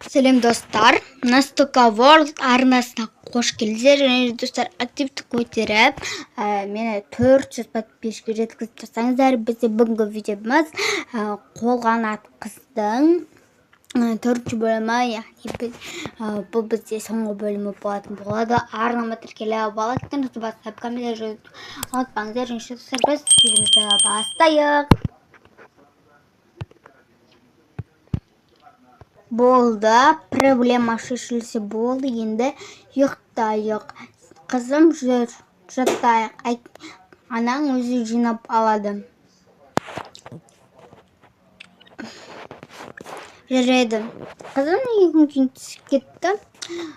Сәлем, достар! Настолько World арнасына қош келдіңіздер. Және, достар, активті көтеріп, мені 400 подписчикке жеткізіп тастаңыздар. Бізде бүгінгі видеомыз қолғанат қыздың төртінші бөлімі, яғни біз, бұл бізде соңғы бөлімі болатын болады. Арнама тіркеліп, лайктарыңызды басып, комментарий жазуды ұмытпаңыздар. Және, достар, біз видеомызды бастайық. Болды, проблема шешілсе болды, енді ұйықтайық. Қызым, жүр, жатайық. Анаң өзі жинап алады. Жарайды. Қызым неге күн түсіп кетті?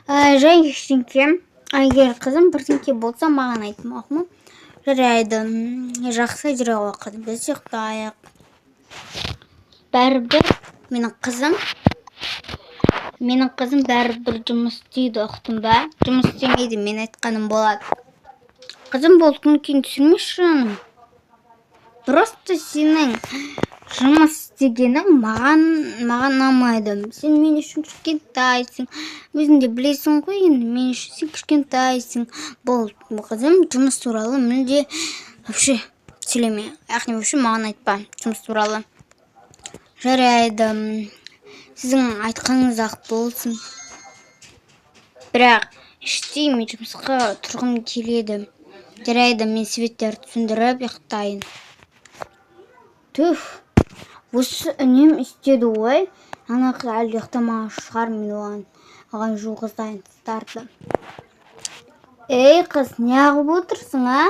Жай ештеңке. Егер, қызым, бірдеңке болса, маған айт, мақұл ма? Жарайды. Жақсы, жүре ғой, қызым, біз ұйықтайық. Бәрібір менің қызым бәрібір жұмыс істейді, ұқтың ба? Жұмыс істемейді, мен айтқаным болады. Қызым, болды, күн кейін түсірмеші, жаным. Просто сенің жұмыс істегенің маған ұнамайды. Сен мен үшін кішкентайсың. Өзің де білесің ғой енді, мен үшін сен кішкентайсың. Болды, қызым, жұмыс туралы мүлде вообще сөйлеме. Яғни вообще маған айтпа жұмыс туралы. Жарайды. Сіздің айтқаныңыз ақ болсын. Бірақ іштей мен жұмысқа тұрғым келеді. Жарайды, мен светтерді сөндіріп ұйықтайын. Түф, осы үнем істеді ғой. Ана қыз әлі ұйықтамаған шығар, мен оған жуғызайын ыдыстарды. Ей, қыз, неғып отырсың, а?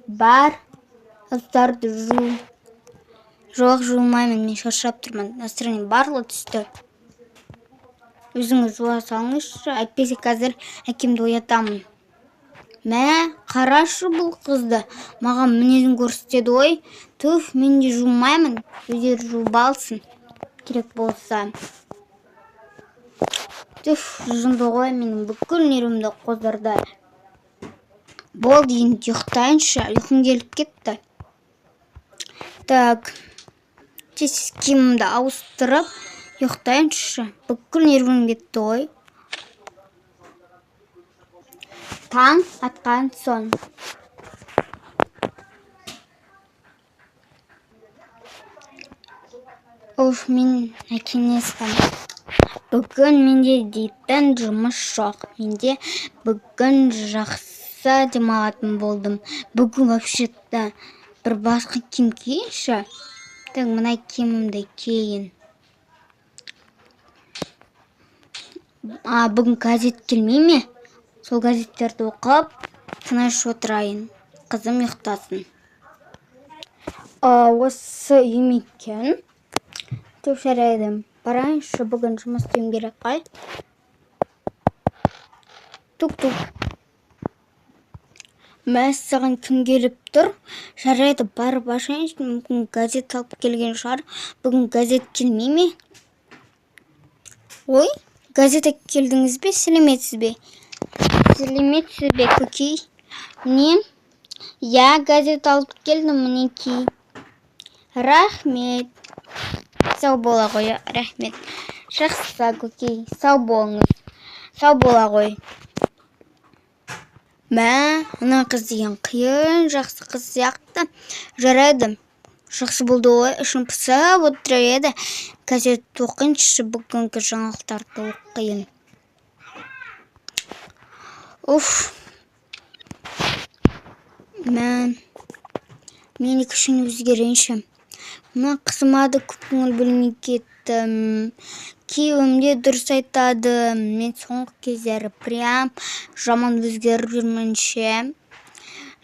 Бар, ыдыстарды жу. Жоқ, жумаймын, мен шаршап тұрмын. Настроение барлығы түсті. Өзіңіз жуа салыңызшы, әйтпесе қазір әкемді оятамын. Мә, қарашы бұл қызды. Маған мінезін көрсетеді ғой. Түф, мен де жумаймын. Өздері жуып алсын. Керек болса. Түф, жынды ғой, менің бүкіл нервімді қоздырды. Болды, енді ұйықтайыншы, ұйқым келіп кетті. Так, тез киімімді ауыстырып ұйықтайыншы. Бүкіл нервім кетті ғой. Таң атқан соң. Уф, мен наконец-то. Бүгін менде дейтін жұмыс жоқ. Менде бүгін жақсы демалатын болдым. Бүгін вообще-то бір басқа киім киейінші. Так, мына киімімді киейін. А, бүгін газет келмей ме? Сол газеттерді оқып, тыныш отырайын. Қызым ұйықтасын. Осы үй ме екен? Түп, жарайды. Барайыншы, бүгін жұмыс істеуім керек қой. Тук-тук. Мәссаған, кім келіп тұр? Жарайды, барып ашайыншы, мүмкін газет алып келген шығар. Бүгін газет келмей ме? Ой, газет келдіңіз бе? Сәлеметсіз бе? Сәлеметсіз бе, көкей? Не? Я газет алып келдім, мінекей. Рахмет. Сау бола ғой, рахмет. Жақсы, көкей, сау болыңыз. Сау бола ғой. Мә, ана қыз деген қиын, жақсы қыз сияқты. Жарайды. Жақсы болды ғой, ішім пысып отыр еді. Газет оқиыншы, бүгінгі жаңалықтарды оқиын. Уф. Мә, мен кішкене өзгерейінші. Мына қызыма да көп көңіл бөлмей кеттім. Күйеуім де дұрыс айтады. Мен соңғы кездері прям жаман өзгеріп жүрмін ше.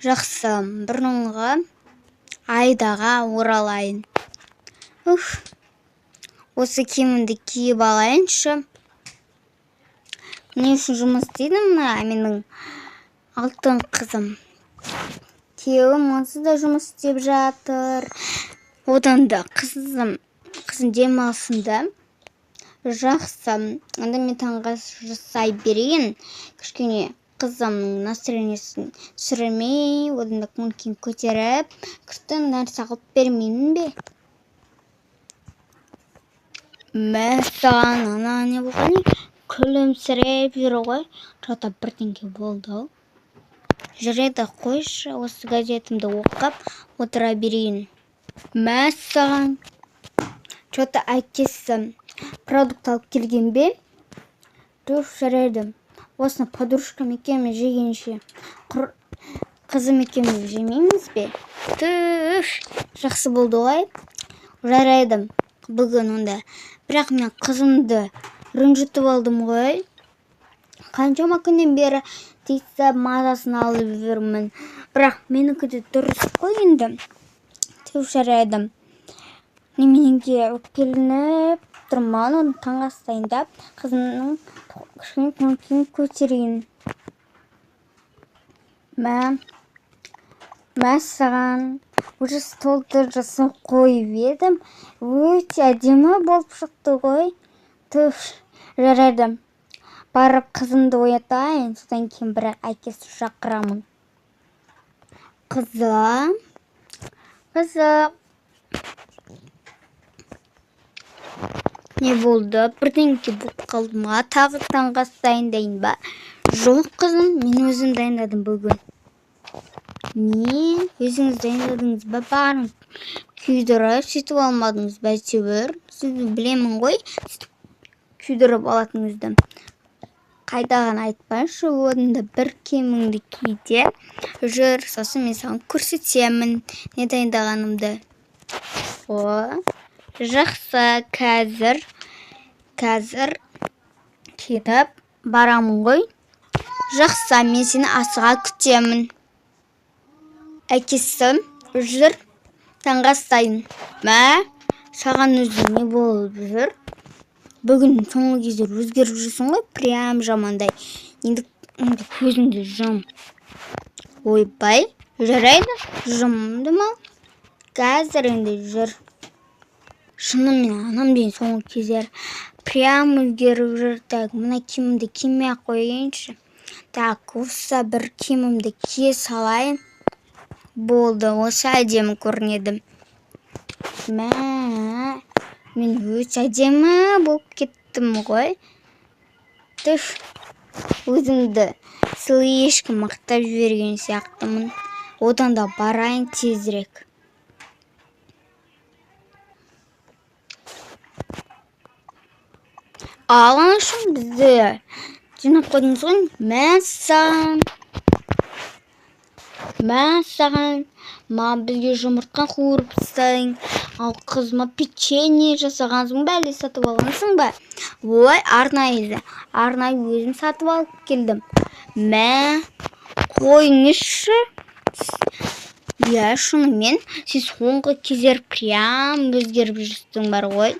Жақсы, бұрынғы Айдаға оралайын. Уф. Осы киімімді киіп алайыншы. Не үшін жұмыс істейді мына менің алтын қызым? Күйеуім онсыз да жұмыс істеп жатыр. Одан да қызым демалсын да. Жақсы, онда мен таңғы ас жасай берейін. Кішкене қызымның настроениесін түсірмей, одан да көңіл күйін көтеріп, күшті нәрсе алып бермеймін бе? Мәссаған, ана не болған? Күлімсіреп жүр ғой. Че-то бірдеңке болды ау. Жарайды, қойшы, осы газетімді оқып отыра берейін. Мәссаған, че-то әкесі продукт алып келген бе? Түф, жарайды. Осыны подружкам екеуміз жегенше, қызым екеуміз жемейміз бе? Түф, жақсы болды ғой. Жарайды, бүгін онда. Бірақ мен қызымды ренжітіп алдым ғой. Қаншама күннен бері тиісіп мазасын алып жүрмін. Бірақ менікі де дұрыс қой енді. Түф, жарайды. Неменеге өкпеленіп тұрман, оны таңғы ас дайындап, қызымның кішкене көңіл күйін көтерейін. Мә, мәссаған, уже столды жасап қойып едім. Өте әдемі болып шықты ғой. Түф, жарайды. Барып қызымды оятайын, содан кейін бірақ әкесі шақырамын. Қызым, қызым. Не болды? Бірдеңке болып қалды ма? Тағы таңғы ас дайындайын ба? Жоқ, қызым, мен өзім дайындадым бүгін. Не? Өзіңіз дайындадыңыз ба? Барын күйдіріп, сөйтіп алмадыңыз ба әйтеуір? Сізді білемін ғой, сөйтіп күйдіріп алатыныңызды. Қайдағыны айтпашы, орнында бір киіміңді ки де жүр, сосын мен саған көрсетемін не дайындағанымды. О, жақсы, қазір кетіп барамын ғой. Жақсы, мен сені асыға күтемін. Әкесі, жүр, таңғы ас дайын. Мә, саған өзі не болып жүр? Бүгін соңғы кездері өзгеріп жүрсің ғой, прям жамандай. Енді көзіңді жұм. Ойбай, жарайды, жұмды ма? Қазір енді жүр. Шынымен анам деген соңғы кездері прям өзгеріп жүр. Так, мына киімімді кимей ақ қояйыншы. Так, осы бір киімімді кие салайын. Болды, осы әдемі көрінеді. Мә, мен өте әдемі болып кеттім ғой. Түф, өзімді слишком мақтап жіберген сияқтымын. Одан да барайын тезірек. Ал анашым, бізді жинап қойдыңыз ғой. Мәссаған. Мәссаған. Маған бізге жұмыртқа қуырып тастадың. Ал қызыма печенье жасағансың ба, әлде сатып алғансың ба? Ой, арнайы өзім сатып алып келдім. Мә, қойыңызшы. Иә, шынымен сен соңғы кездері прям өзгеріп жүрсің бар ғой.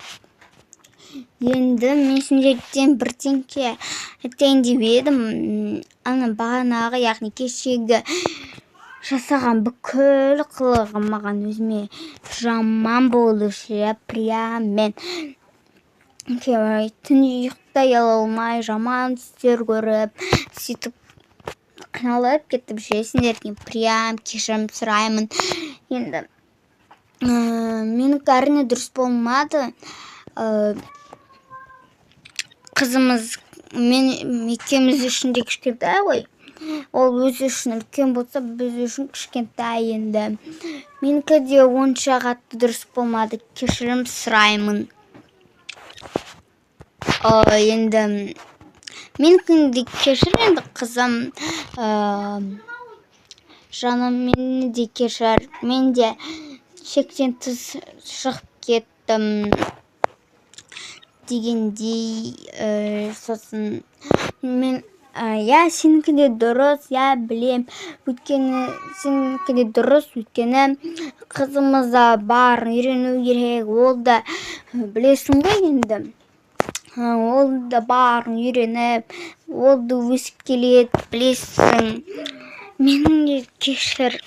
Енді мен сендерден бірдеңке айтайын деп едім. Ана бағанағы, яғни кешегі жасаған бүкіл қылығым маған өзіме жаман болды ше. Прям мен түнде ұйықтай алмай, жаман түстер көріп, сөйтіп қиналып кеттім ше. Сендерден прям кешірім сұраймын. Енді менікі әрине дұрыс болмады. Қызымыз мен екеуміз үшін де кішкентай ғой. Ол өзі үшін үлкен болса, біз үшін кішкентай енді. Менікі де онша қатты дұрыс болмады. Кешірім сұраймын. Енді менікін де кешір енді қызым. Жаным, мені де кешір. Мен де шектен тыс шығып кеттім дегендей. Сосын мен иә, сенікі де дұрыс, иә, білем. Өйткені сенікі де дұрыс, өйткені қызымыз да барын үйрену керек. Ол да білесің ғой енді. Ол да барын үйреніп, ол да өсіп келеді, білесің. Менің де кешір.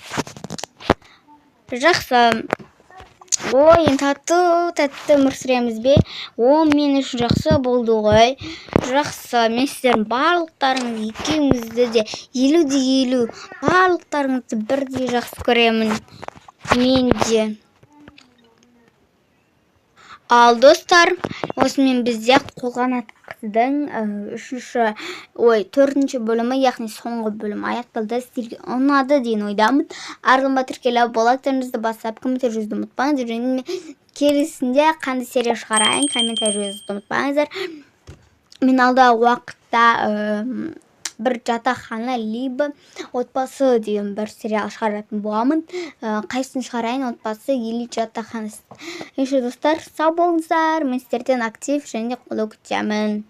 Жақсы. Ой, енді тату тәтті өмір сүреміз бе? О, мен үшін жақсы болды ғой. Жақсы, мен сіздердің барлықтарыңыз екеуіңізді де 50 де 50 барлықтарыңызды бірдей жақсы көремін. Мен де. Ал, достар, осымен бізде «Қолғанат қыздың» үшінші, ой, төртінші бөлімі, яғни соңғы бөлім аяқталды. Сіздерге ұнады деген ойдамын. Арнама тіркеліп, лайктарыңызды басып, комментарий жазуды ұмытпаңыздар. Және мен келесінде қандай серия шығарайын, комментарий жазуды ұмытпаңыздар. Мен алдағы уақытта бір «Жатақхана» либо «Отбасы» деген бір сериал шығаратын боламын. Қайсысын шығарайын, «Отбасы» или «Жатақхана»? Ендеше, достар, сау болыңыздар. Мен сіздерден актив және қолдау күтемін.